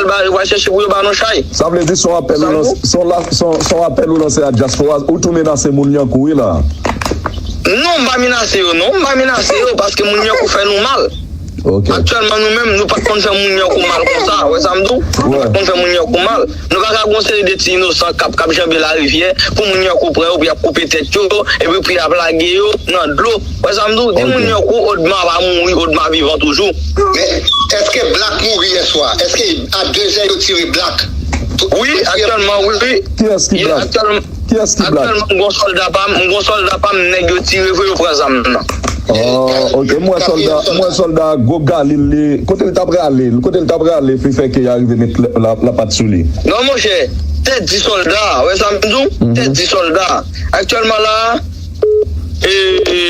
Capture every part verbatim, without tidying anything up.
ba, yo pral chèche pou yo ba nou chay. Sa vle di se yon apèl ou lanse, se yon la, se yon, se yon apèl ou lanse a dyaspora, ou tou menase moun Lyankou wi la. Non, m pa menase yo, non, m pa menase yo, paske moun Lyankou fè nou mal. Ok. Aktyèlman, nou menm, nou pa t konn fè moun Lyankou mal konsa, wè sa m di w? Nou pa t konn fè moun Lyankou mal. Nou pa ka gon seri de ti inosan k ap, k ap janbe larivyè pou moun Lyankou pran yo, pou y ap koupe tèt yo, epi pou y ap lage yo nan dlo. Wè sa m di w? Di moun Lyankou, Odma pa mouri, Odma vivan toujou. Men, èske Black mouri yèswa? Èske a de zè yo tire Black? Wi, aktyèlman, wi, wi. Kiyès ki Black? Kiyès ki Black? Aktyèlman, m gon sòlda pa m, m gon sòlda pa m, nèg yo tire vre, yo pran zam nan. Oh, ok, m wè sòlda, m wè sòlda gwo Galil li, kote l t ap rale, kote l t ap rale, fi fè ke y arive met la, la, lapat sou li. Non, monchè, tèt di sòlda, wè sa m di w? Tèt di sòlda. Aktyèlman la, e, e,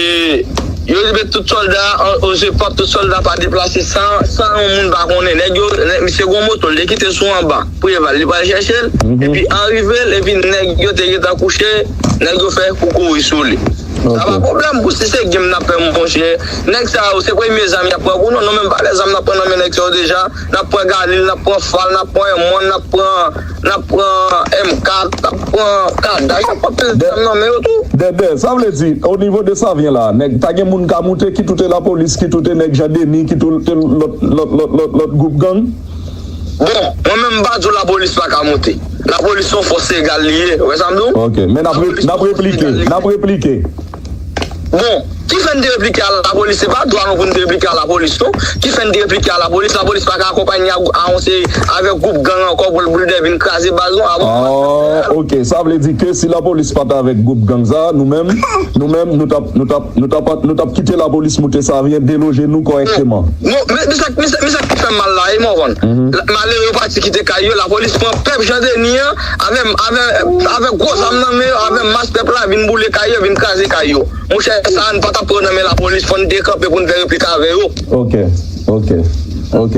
yo rive tout sòlda, an, o zepòt, tout sòlda pa deplase san, san yon moun pa konnen. Nèg yo, nèg, misye gon moto, l te kite sou anba. Preval, li pral chèche l, epi an rive l, epi nèg yo te gentan kouche, nèg yo fè koukouy sou li. Sa pa pwoblèm pou si se game n ap fè, monchè. Nèg sa yo, se premye zam y ap pran pou nou. Nou menm pa lè zam n ap pran nan men nèg sa yo deja. N ap pran Galil, n ap pran Fal, n ap pran M wan, n ap pran, n ap pran M kat, n ap pran Kadaj, y ap pran pil zam nan men yo tou. Dèdè, sa vle di, o nivo de Savyen la, nèg, ta gen moun ka moute ki toute lapolis, ki toute nèg Jan Deni, ki toute lòt, lòt, lòt, lòt, lòt gwoup gang? Bon, mwen menm m pa di w lapolis pa ka moute. Lapolis se yon fòs egal li ye, ou wè sa m di w? Ok, men n ap re-, n ap replike, n ap replike. Bon, ki fè n te replike a lapolis? Se pa dwa nou pou n te replike a lapolis, non. Ki fè n te replike a lapolis? Lapolis pa ka akonpanye a, a yon seri avèk gwoup gang ankò pou l, pou l te vin kraze baz nou avan. Oh, ok, sa vle di ke si lapolis pa t avèk gwoup gang sa, nou menm, nou menm, nou t ap, nou t ap, nou t ap, nou t ap kite lapolis moute Savyen, deloje nou kòrèkteman. Non, men, men sa, men sa, men sa ki fè m mal la, e mwen konn. Malere yo pati kite kay yo, lapolis pran pèp Jan Deni an, avè, avè, avè gwo zam nan men yo, avè mas pèp la, vin boule kay yo, vin kraze kay yo. Monchè, sa a n pa t ap pran nan men lapolis, fò n te kanpe pou n fè replik avè yo. Ok, ok, ok.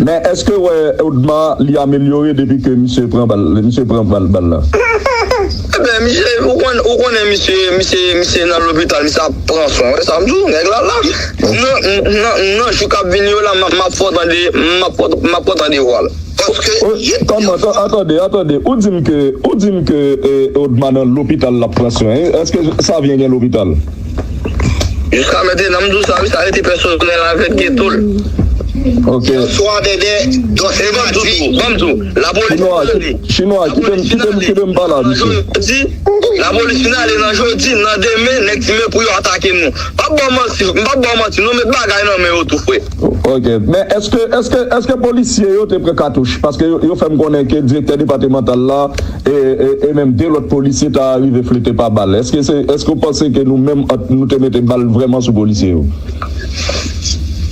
Men èske w wè Odma li amelyore depi ke misye pran bal, misye pran bal, bal la? Ebyen, misye, ou konn, ou konnen misye, misye, misye nan lopital, misye ap pran swen. Wè sa m di w, nèg la la. Nan, nan, nan jou k ap vini yo la, m ap, m ap fè w tande, m ap fè w, m ap fè w tande vwa l. Paske, kòman, atande, atande. Ou di m ke, ou di m ke, eh, Odma nan lopital l ap pran swen. Èske Savyen gen lopital? Jiska mentnan, m di w sa, wi, sa rete pèsonèl avèk Geto l. Ok. Swa Dèdè, Dòsè Madi. Ban m di w, lapolis ale. Chinwa, kite m, kite m, kite m pale a misye. Lapolis fin ale nan jodi, nan demen, nèg di men pou yo atake nou. M p ap ba w manti, m p ap ba w manti, nou met bagay nan men yo tou, frè. Ok, men èske, èske, èske polisye yo te pran katouch? Paske yo, yo fè m konnen ke direktè depatmantal la e, e, e menm de lòt polisye ta rive flete pa bal. Èske se, èske w panse ke nou menm ant nou te mete bal vrèman sou polisye yo?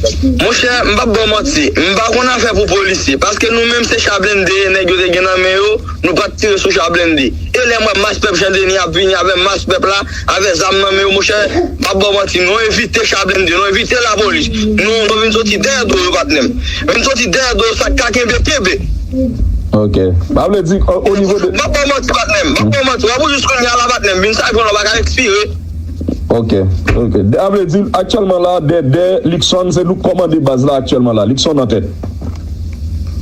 Monchè, m p ap ba w manti, m pa konn afè pou polisye, paske nou menm se cha blende nèg yo te gen nan men yo, nou pa t tire sou cha blende. E lè m wè mas pèp Jan Deni ap vini avè mas pèp la, avè zam nan men yo, monchè, m p ap ba w manti, nou evite cha blende, nou evite lapolis. Nou, nou vin soti dèyè do yo, patnè m. Vin soti dèyè do yo, sa k ka kenbe, kenbe. Ok. Sa vle di, o, o nivo de... M p ap ba w manti, patnè m. M p ap ba w manti. W ap jis kounye a la, patnè m. Vin sa, yon lò pa ka ekspire. Ok, ok. Sa vle di, aktyèlman la, Dèdè, Luckson, se nou k kòmande baz la aktyèlman la. Luckson nan tèt.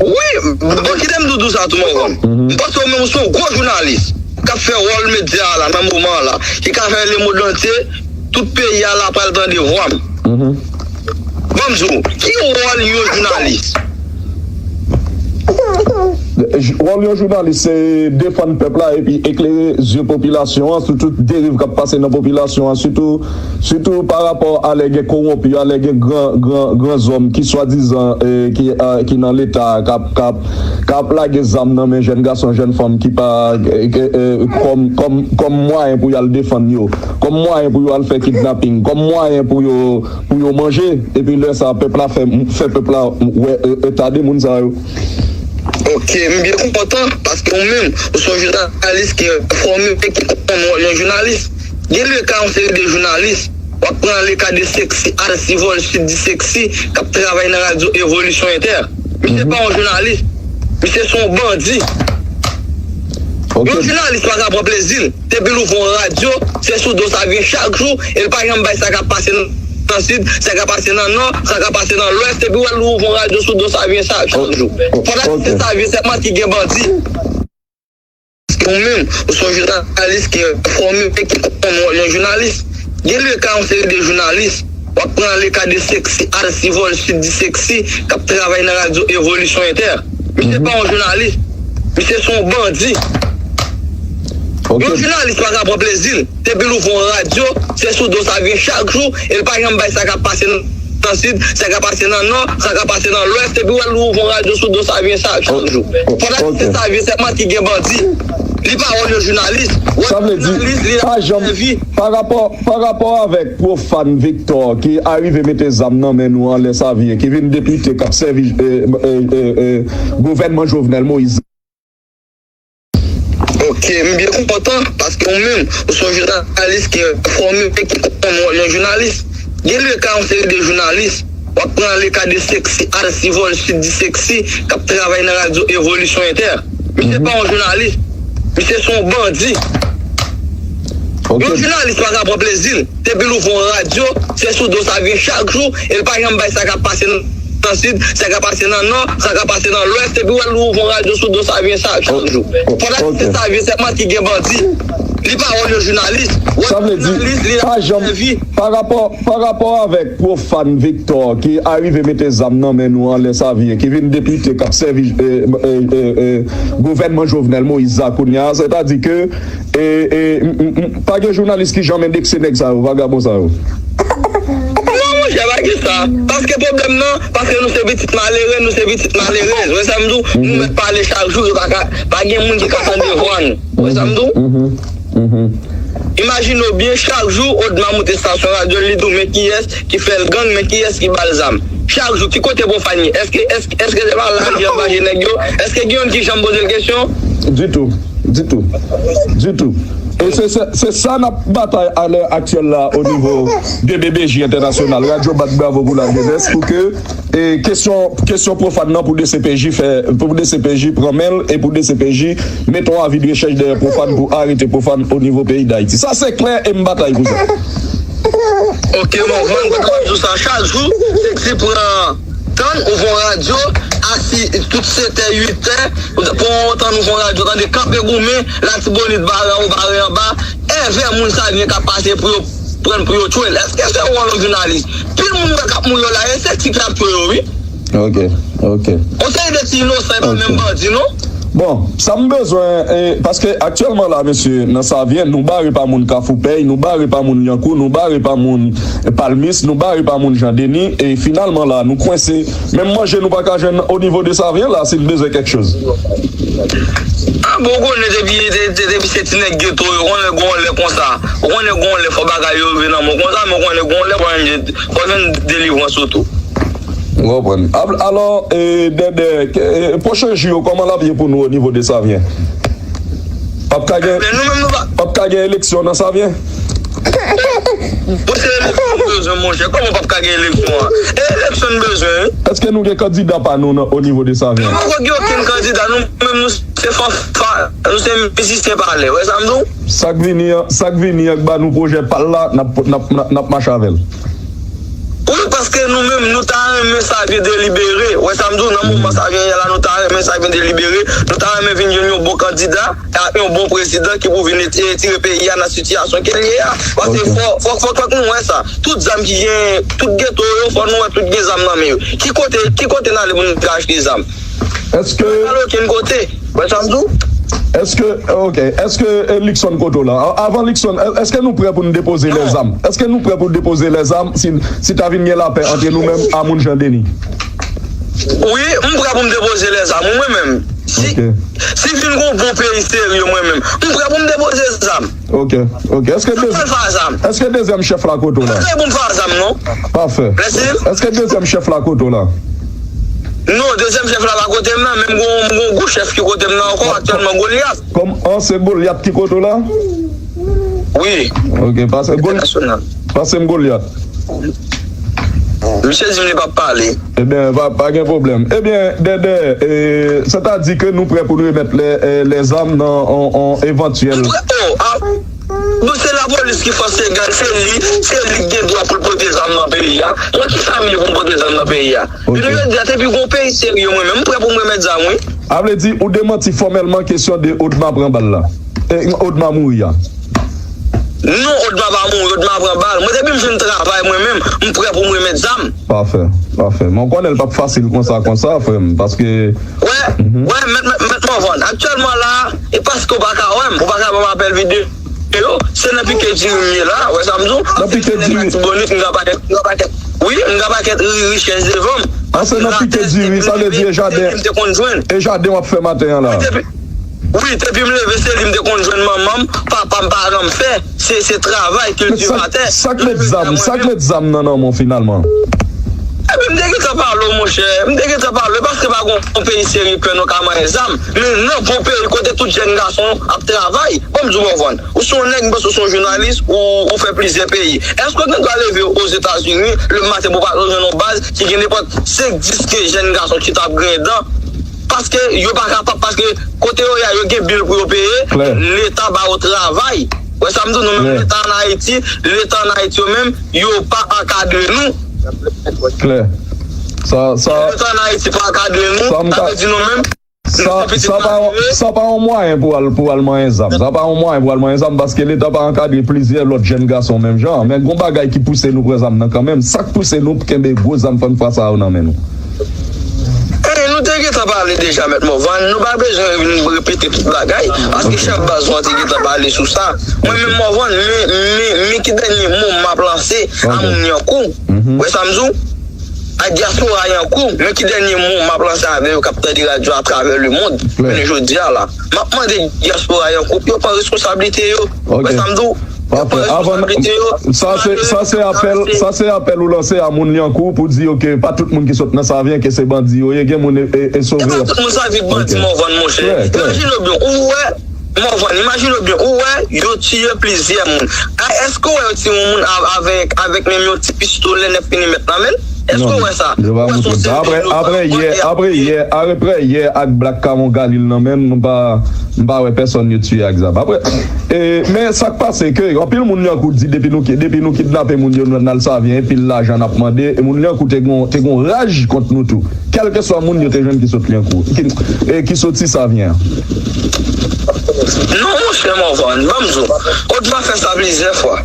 Wi, bon, kite m di w sa tou, Mògàn. M panse w menm ou se yon gwo jounalis k ap fè wòl medya a la nan moman an la, ki ka fè lemond antye, tout peyi a la pral tande vwa m. Ban m di w, ki wòl yon jounalis? Wòl yon jounalis se defann pèp la epi eklere zye popilasyon an sou tout deriv k ap pase nan popilasyon an, sitou, sitou pa rapò a lè gen kowonpi, a lè gen gran, gran, gran zòm ki swadizan, eh, ki, ah, ki nan Leta, k ap, k ap, k ap lage zam nan men jèn gason, jèn fanm ki pa, eh, eh, kòm, kòm, kòm mwayen pou y al defann yo, kòm mwayen pou yo al fè kidnaping, kòm mwayen pou yo, pou yo manje. Epi lè sa, pèp la fè, fè pèp la wè, eh, eta de moun sa yo. Ok, m byen kontan, paske ou menm, ou se yon jounalis ki enfòme, ki konprann wòl yon jounalis. Gen le ka yon seri de jounalis, w ap pran le ka de Sexy, Alcivol, Sud di Sexy, k ap travay nan radyo Evolisyon Entè. Misye pa yon jounalis. Misye se yon bandi. Ok. Yon jounalis pa ka pran plezi l. Depi l ouvri yon radyo, se sou do sa vin chak jou, e l pa janm bay sa k ap pase nan nan sid, sa ka pase nan nò, sa ka pase nan lwès, epi w al ouvri yon radyo sou do Savyen chak, chak jou. Pandan se Savyen sèlman ki gen bandi. Paske ou menm, ou se yon jounalis ki enfòme, ki konprann wòl yon jounalis. Gen le ka yon seri de jounalis, w ap pran le ka de Sexy, Alcivol, Sud di Sexy, k ap travay nan radyo Evolisyon Entè. Misye pa yon jounalis. Misye se yon bandi. Yon jounalis pa ka pran plezi l. Depi l ouvri yon radyo, se sou do Savyen chak jou, e l pa janm bay sa k ap pase nan sid, sa ka pase nan nò, sa ka pase nan lwès, epi w al ouvri yon radyo sou do Savyen chak, chak jou. Pandan se Savyen sèlman ki gen bandi. Li pa wòl yon jounalis. Sa vle di, pa janm, pa rapò, pa rapò avèk Profane Victor ki arive mete zam nan men nou anlè Savyen, ki vin depite, k ap sèvi, e, e, e, e, gouvènman Jovenel Moïse. Ok, m byen kontan, paske ou menm, ou se yon jounalis ki enfòme, ki konprann wòl yon jounalis. Gen le ka yon seri de jounalis, w ap pran le ka de Sexy, Alcivol, Sud di Sexy, k ap travay nan radyo Evolisyon Entè. Misye pa yon jounalis, misye se yon bandi. Yon jounalis pa ka pran plezi l. Depi l ouvri yon radyo, se sou do Savyen chak jou, e l pa janm bay sa k ap pase nan sid, sa ka pase nan nò, sa ka pase nan lwès, epi w al ouvri yon radyo sou do Savyen chak, chak jou. Pandan se Savyen sèlman ki gen bandi. Li pa wòl yon jounalis. Sa vle di, pa janm, pa rapò, pa rapò avèk Profane Victor ki arive mete zam nan men nou anlè Savyen, ki vin depite, k ap sèvi, e, e, e, e, gouvènman Jovenel Moïse a kounye a, sètadi ke E, e, m, m, m, pa gen jounalis ki janm endekse nèg sa yo, vagabon sa yo. Non, monchè, pa gen sa. Paske pwoblèm nan, paske nou se pitit malere, nou se pitit malerèz. Wè sa m di w? Nou mèt pale chak jou, yo pa ka, pa gen moun ki ka tande vwa nou. Wè sa m di w? Imajine w byen, chak jou, Odma moute estasyon radyo l, li di w, men kiyès ki fè l gang, men kiyès ki ba l zam. Chak jou, ki kote Profane ye? Èske, èske, èske se pa la l anbaje nèg yo? Èske gen youn ki janm poze l kesyon? Ditou. Ditou. Ditou. E se, se, se sa n ap batay alè aktyèl la o nivo de B B J entènasyonal. Radyo bat bravo pou lajenès pou ke, e, kesyon, kesyon Profane nan pou D C P J fè, pou D C P J pran men l e pou D C P J mete yon avi de rechèch dèyè Profane pou arete Profane o nivo peyi Dayiti. Sa se klè e m batay pou sa. Ok, m konprann, konprann, m ap di w sa chak jou, Sexy pran tan, ouvri yon radyo, asi tout setè, uitè, pou w tann ouvri yon radyo, tande kanpe goumen, Latibonit, Baran wo, Baran anba, èvè moun Savyen k ap pase pou yo pran l pou yo tchwe l. Èske se wòl yon jounalis? Pil moun wè k ap mouri yo la, e Sexy ki ap tchwe yo, wi. Ok, ok. Yon seri de ti inosan, e pa menm bandi, non? Bon, sa m bezwen, e, paske aktyèlman la, mesye, nan Savyen, nou bare pa moun Kafou Pèy, nou bare pa moun Lyankou, nou bare pa moun Palmis, nou bare pa moun Jan Deni, e finalman la, nou kwense. Menm manje nou pa ka jwenn o nivo de Savyen la, si n bezwen kèk choz. A, bon, ou konnen depi, de-, de-, depi se ti nèg geto yo, ou konnen gon lè konsa. Ou konnen gon lè fò bagay yo rive nan men w konsa, men ou konnen gon lè fò jwenn, fò jwenn delivrans ou tou. M konprann. Al-, alò, e, Dèdè, ke, e, pwochen jou yo, kòman l ap ye pou nou o nivo de Savyen? P ap ka gen, p ap ka gen eleksyon nan Savyen? Bon, se eleksyon n bezwen, monchè. Kòman p ap ka gen eleksyon an? E eleksyon n bezwen, wi. Èske nou gen kandida pa nou nan, o nivo de Savyen? Nou poko gen okenn kandida. Nou menm, nou se fanfa, nou se mizisyen palè. Wè sa m di w? Sa k vini an, sa k vini an k ba nou pwojè pa l la, n ap, n ap, n ap, n ap mache avè l. Wi, paske nou menm, nou ta renmen Savyen delibere. Wè sa m di w, nan moman Savyen ye la, nou ta renmen Savyen delibere. Nou ta renmen vin jwenn yon bon kandida, ak yon bon prezidan ki pou vin retire peyi a nan sitiyasyon ke l ye a. Paske fò, fò, fò, fòk nou wè sa. Tout zam ki gen, tout geto yo, fò nou wè tout gen zam nan men yo. Ki kote, ki kote n ale pou nou te achte zam? Èske pa al okenn kote. Wè sa m di w? Èske, ok, èske, e, Luckson kote w la? A-, avan Luckson, è-, èske nou prè pou n depoze lèzam? Èske nou prè pou depoze lèzam si, si ta vin gen lapè ant nou menm a moun Jan Deni? Wi, m prè pou m depoze lèzam, wi, mwen menm. Si, si vin gon bon peyi serye, mwen menm, m prè pou m depoze zam. Ok, ok. Èske dezyèm, èske dezyèm chèf la kote w la? M pa prè pou m fè zam, non. Pafè. Èske dezyèm chèf la kote w la? Non, dezyèm chèf la pa kote m nan, men m gon, m gon gwo chèf ki kote m nan ankò aktyèlman, Golyat. Kòm, an, se Golyat ki kote w la? Wi. Ok, pase Golyat. Pase m Golyat. Misye di m li p ap pale. Ebyen, pa, pa gen pwoblèm. Ebyen, Dèdè, e, sètadi ke nou prè pou nou remèt lè, e, lèzam nan on, on evantyèl. M prè, oh, a, Bon, se lapolis ki fòs legal, se li, se li ki gen dwa pou l pote zam nan peyi a. Mwen, ki sa m ye pou m pote zam nan peyi a? Jounen jodi a, te pi gon peyi serye, mwen menm, m prè pou m remèt zam, wi. A vle di, ou demanti fòmèlman kesyon de Odma pran bal la. E, Odma mouri a. Non, Odma pa mouri, Odma pran bal. Mwen, depi m fin travay, mwen menm, m prè pou m remèt zam. Pafè, pafè. Men w konnen l p ap fasil konsa, konsa, frè m, paske Wè, wè, mèt, mèt, mèt Mòvann. Aktyèlman la, e paske w pa ka wè m, ou pa ka ban m apèl videyo. Se nan pike diri m ye la, wè sa m di w? Nan pike diri. Tibonit, m gen pakèt, m gen pakèt. Wi, m gen pakèt ri-, richès devan m. An, se nan pike diri, sa vle di e jaden, m te konn jwenn. E jaden w ap fè maten an la. Wi, depi, wi, depi m leve, se li m te konn jwenn manman m, papa m pa janm fè. Se, se travay kiltivatè. Sa k met zam, sa k met zam nan nan men w finalman? Epi m te gentan pale w, monchè. M te gentan pale w, paske pa gon peyi serye pè nou ka manyen zam. Men nan bon peyi kote tout jèn gason ap travay. Ban m di w, Mòvann. Ou se yon nèg, m panse ou se yon jounalis, ou, ou fè plizyè peyi. Èske w gen dwa leve Ozetazini, lè maten pou w pa jwenn yon baz ki gen nenpòt senk, dis ke jèn gason ki t ap griyen dan? Paske yo pa kapab, paske kote yo ye a, yo gen bil pou yo peye, Leta ba yo travay. Wè sa m di w, nou menm Leta ann Ayiti, Leta ann Ayiti yo menm, yo pa ankadre nou. Klè. Sa, sa, Leta ann Ayiti pa ankadre nou, sa m sa ka, vle di nou menm, sa, nou se pitit sa pa yon, malere. Sa pa yon mwayen pou al, pou al manyen zam. Sa pa yon mwayen pou al manyen zam paske Leta pa ankadre plizyè lòt jèn gason menm jan. Men gon bagay ki pouse nou pran zam nan kanmenm. Sa k pouse nou kenbe gwo zam fannfwa sa yo nan men nou? E, nou te gentan pale deja, mèt Mòvann, nou pa bezwen vin repete tout bagay, paske chèf baz nou an te gentan pale sou sa. Mwen menm, Mòvann, men, men, men ki dènye mo m ap lanse a moun Lyankou. Wè sa m di w? A dyaspora Lyankou, men ki dènye mo m ap lanse avè yo k ap tande radyo atravè lemonn, jounen jodi a la. M ap mande dyaspora Lyankou pou yo pran responsablite yo. Wè sa m di w? Pafè. Avan, sa se, sa se apèl, sa se apèl ou lanse a moun Lyankou pou di yo ke pa tout moun ki sot nan Savyen ke se bandi yo ye, gen moun e, e, e sove. E pa tout moun Savyen k bandi, Mòvann, monchè. Imajine w byen, ou wè, Mòvann, imajine w byen, ou wè, yo tiye plizyè moun. A, èske w wè yo tiye yon moun av-, avèk, avèk menm yon ti pistolè nèf milimèt nan men l? Èske w wè sa? Yo pa montre sa. Apre, apre yè, apre yè, apre yè ak Black Camon Galil nan men l, nou pa, m pa wè pèsonn yo tiye ak zam. Apre, e, men sa k pase ke anpil moun Lyankou di depi nou ki-, depi nou kidnape moun yo, nou al Savyen, anpil lajan n ap mande, e moun Lyankou te gon, te gon raj kont nou tou. Kèlkeswa moun yo te jwenn ki sot Lyankou, ki, e, ki soti Savyen an. Non, monchè Mòvann, ban m di w, Odma fè sa plizyè fwa.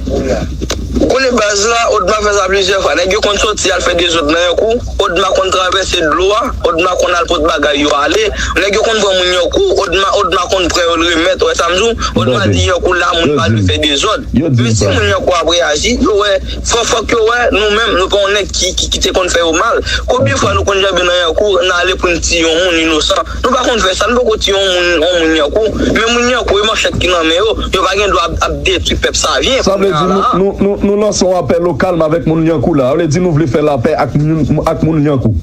Ou konnen baz la, Odma fè sa plizyè fwa. Nèg yo konn soti al fè dezòd nan Lyankou, Odma konn travèse dlo a, Odma konn al pot bagay yo ale. Nèg yo konn pran moun Lyankou, Odma, Odma konn pran yo l remèt, wè sa m di w? Odma di Lyankou la, moun pa dwe fè dezòd. Men si moun Lyankou ap reyaji, yo wè, fò, fòk yo wè, nou menm, nou pa yon nèg ki, ki, ki te konn fè yo mal. Konbyen fwa nou konn janbe nan Lyankou, n ale pou n tiye yon moun inosan? Nou pa konn fè sa, nou poko tiye yon moun, yon moun Lyankou. Men moun Lyankou, e manchèt ki nan men yo, yo pa gen dwa ap, ap detwi pèp Savyen. Sa vle di nou, nou, nou, nou lanse yon apèl o kalm avèk moun Lyankou la. Sa vle di nou vle fè lapè ak moun, ak moun Lyankou.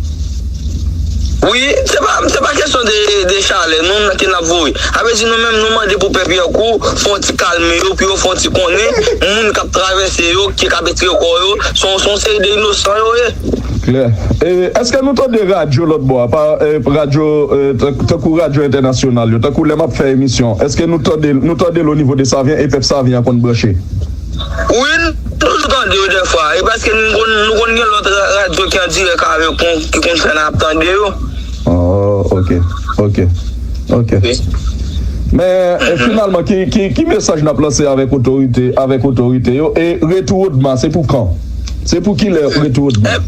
Wi, se pa, se pa kesyon de, de chalè, non, ke n ap voye. Sa vle di nou menm, nou mande pou pèp Lyankou fè yon ti kalme yo, pou yo fè yon ti konnen, moun k ap travèse yo, ki k ap etire kò yo, se yon, se yon seri de inosan yo ye. Klè. E, èske nou tande radyo lòt bò a, pa, e, radyo, e, tan-, tankou radyo entènasyonal yo, tankou lè m ap fè emisyon, èske nou tande, nou tande l o nivo de Savyen e pèp Savyen an konn branche? Wi, nou toujou tande yo dèfwa. E paske nou konn, nou konn gen lòt ra-, radyo ki an dirèk avèk nou, ki konn fè n ap tande yo. Oh, ok, ok, ok. Men, e, finalman, ki, ki, ki mesaj n ap lanse avèk otorite, avèk otorite yo? E retou Odma, se pou kan? Se pou kilè retou Odma?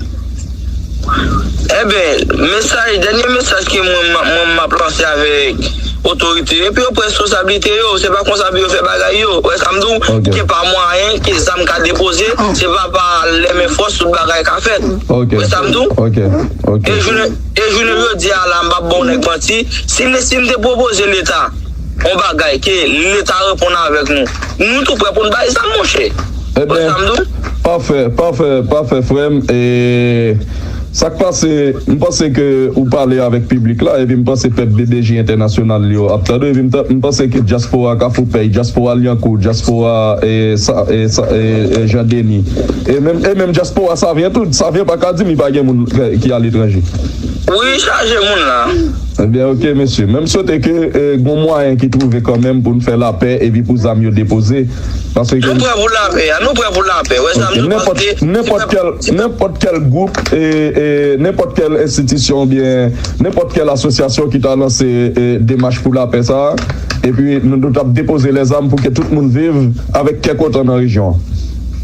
Enben, mesaj, dènye mesaj ke mwen, mwen, mwen m ap lanse avèk otorite yo, pou yo pran responsablite yo, se pa konsa pou yo fè bagay yo. Wè sa m di w, gen pa mwayen ke zam ka depoze, se pa pa lè men fòs tout bagay ka fèt. Wè sa m di w? E jounen, e jounen jodi a la, m p ap ba w nèg manti, si n, si n te pwopoze Leta yon bagay ke Leta reponn avèk nou, nou tou prè pou n bay zam, monchè. Wè sa m di w? Pafè, pafè, pafè, frè m. E sa k pase, m panse ke ou pale avèk piblik la, epi m panse pèp B B J entènasyonal yo ap tande w, epi m ta-, m panse ke dyaspora Kafou Pèy, dyaspora Lyankou, dyaspora, e, sa, e, sa, e, e, Jan Deni, e menm, e menm dyaspora Savyen tou, Savyen pa ka di m li pa gen moun ki aletranje. Wi, chaje moun la. Ebyen, oke, mesye. Men m swete ke eh, gon mwayen ki twouve kanmenm pou n fè lapè epi pou zam yo depoze. Paske Nou prè pou lapè a, nou prè pou lapè. Wè sa m di w, paske nenpòt kèl, nenpòt kèl gwoup, eh, eh, nenpòt kèl enstitisyon oubyen nenpòt kèl asosyasyon ki ta lanse eh, demach pou lapè sa a, epi nou, nou t ap depoze lèzam pou ke tout moun viv avèk kè kontan nan rejyon an.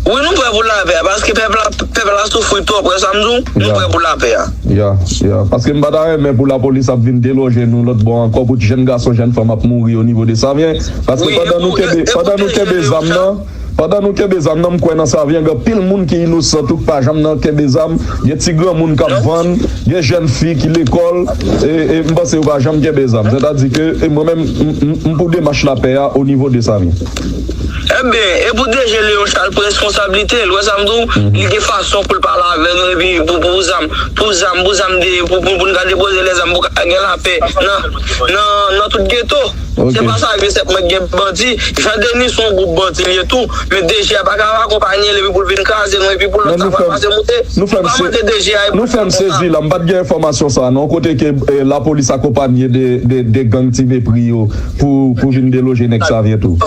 Wi, nou prè pou lapè a, paske pèp la, pèp la soufri twòp, wè sa m di w, nou prè pou lapè a. Ya, ya. Paske m pa ta renmen pou lapolis ap vin deloje nou lòt bò ankò, pou jèn gason, jèn fanm ap mouri o nivo de Savyen. Paske pandan nou kenbe, pandan nou kenbe zam nan, pandan nou kenbe zam nan, m kwè nan Savyen, gen anpil moun ki inosan tou, ki pa janm nan kenbe zam. Gen ti granmoun k ap vann, gen jèn fi ki lekòl, e, e m panse yo pa janm kenbe zam. Sètadi ke, e mwen menm, m, m, m pou demach lapè a o nivo de Savyen. Ebyen, e pou D G Léon Charles pran responsablite l, wè sa m di w, li gen fason pou l pale avè nou, epi pou, pou zam, pou zam, pou zam de, pou, pou, pou n ka depoze lèzam, pou ka gen lapè nan, nan, nan tout geto. Se pa Savyen sèlman ki gen bandi, Jan Deni se yon gwoup bandi li ye tou, men D G a pa ka akonpanye l, epi pou l vin kraze nou, epi pou lòt la pral pase moute, nou pa mande D G a, nou fè m sezi la, m pa t gen enfòmasyon sa a non, kote ke eh, lapolis akonpanye de, de, de gang Ti Mepri yo pou, pou vin deloje nèg Savyen tou.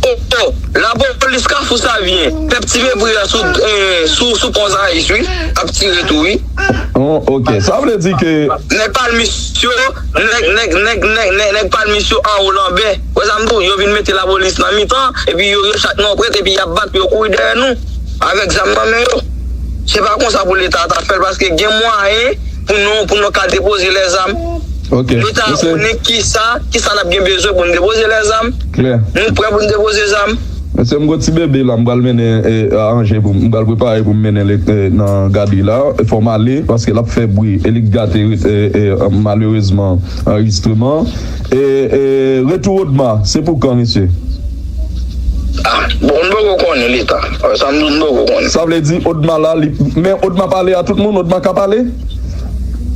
Oh, oh, lapolis Kafou Savyen, pèp Ti Mepri a sou, eh, sou, sou pon Zayis, wi, ap tire tou, wi. Oh, oke, sa vle di ke nèg Palmis yo, nèg, nèg, nèg, nèg, nèg, nèg Palmis yo anwo Lanbè. Wè sa m di w, yo vin mete lapolis nan mitan, epi yo, yo chak nan yon prèt, epi y ap bat pou yo kouri dèyè nou, avèk zam nan men yo. Se pa konsa pou Leta ta fè l, paske gen mwayen pou nou, pou nou ka depoze lèzam. Leta konnen kisa, kisa n ap gen bezwen pou n depoze lèzam. Nou prè pou n depoze zam. Mesye, m gon ti bebe la, m pral mennen eh, a Anje pou m, m pral prepare pou m mennen l eh, nan gadri la. Fò m ale, paske l ap fè bri, e li k gate eh, eh, malerezman anrejistreman. E, e, retou Odma, se pou kan, mesye? Ah, bon, m poko konnen Leta. Sa m di w, m poko konnen. Sa vle di Odma la, li, men Odma pale a tout moun, Odma ka pale?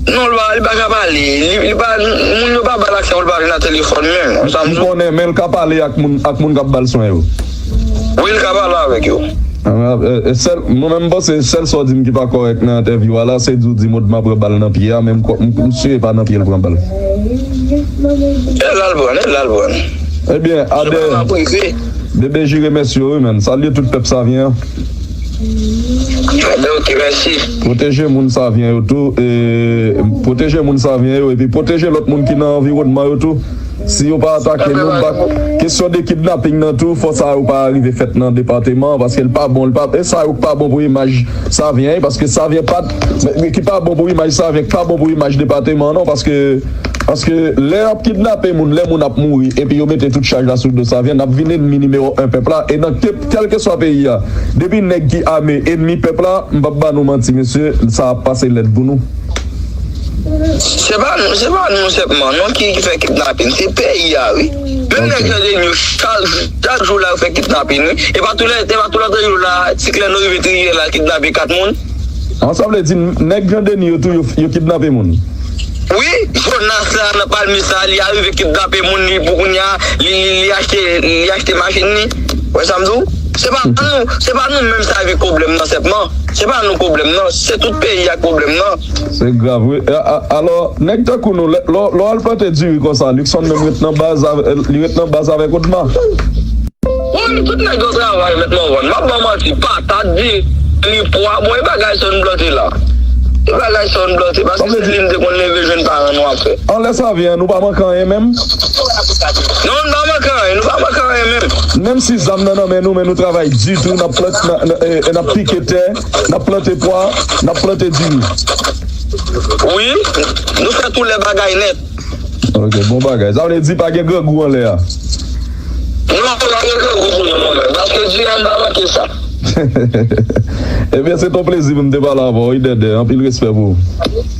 Non, li pa, li pa ka pale. Li, li pa, moun yo pa ba l aksè pou l pale nan telefòn menm. Wè sa m di w? M konnen, men l ka pale ak moun, ak moun k ap ba l swen yo. Wi, l ka pale avèk yo. Ah, eh, eh, sèl, mwen menm, m panse sèl sa w di m ki pa kòrèk nan entèvyou a la, se di w di m Odma pran bal nan pye a, men m kwè, m, m si e pa nan pye l pran bal. E la l pran, e la l pran. Ebyen, Adè, Bebe J remèsye w, wi, menn. Salye tout pèp Savyen an. Ebyen, oke, mèsi. Pwoteje moun Savyen yo tou, e, pwoteje moun Savyen yo, epi pwoteje lòt moun ki nan anviwònman yo tou. Si yo pa atake nou, m pa, kesyon de kidnaping nan tou, fò sa yo pa rive fèt nan depatman an, paske l pa bon, l pa, e sa yo k pa bon pou imaj Savyen, paske Savyen pa t, ki pa bon pou imaj Savyen, ki pa bon pou imaj depatman an non, paske, paske lè y ap kidnape moun, lè moun ap mouri, epi yo mete tout chaj la sou do Savyen, n ap vin ènmi nimewo en pèp la, e nan ke, kèlkeswa peyi a, depi nèg ki ame ènmi pèp la, m p ap ba nou manti, mesye, sa ap pase lèd pou nou. Se pa nou, se pa nou sèlman non ki, ki fè kidnapin, se peyi a, wi. Menm nèg Jan Deni yo, chak, chak jou la, yo fè kidnapin, wi. E pa tou lè, e pa tou lòt jou la, ti klè nou rive triyè la, kidnape kat moun. An, sa vle di, nèg Jan Deni yo tou, yo, yo kidnape moun? Wi, Jonas la, nan Palmis la, li arive kidnape moun, li, pou kounye a, li, li, li achte, li achte machin li. Wè sa m di w? Se pa nou, se pa nou menm sa vin pwoblèm nan sèlman. Se pa nou pwoblèm nan, se tout peyi a k pwoblèm nan. Se grav, wi. A, a, alò, nèg tankou nou, lè, lè, lè w al plante diri konsa, Luckson menm ret nan baz, avè, li ret nan baz avèk Odma. Wi, tout nèg yo travay, mèt Mòwòn. M ap ba w manti, patat, diri, pwa, bon, e bagay sa nou plante la. E bagay sa nou plante, paske se li n te konn leve jwenn paran nou ap fè. Anlè Savyen an, nou pa manke anyen menm? Non, nou pa manke anyen, nou pa manke anyen menm. Menm si zam nan nan men nou, men nou travay di tou, n ap plante, n, n, e, e n ap pike tè, n ap plante pwa, n ap plante diri. Wi, nou fè tou lè bagay nèt. Ok, bon bagay. Sa vle di pa gen grangou anlè a? Non, pa gen grangou pou nou, non, men. Paske diri a n pa manke sa. Ebyen, se t on plezi pou m te pale avè w, wi, Dèdè. Anpil respè pou ou.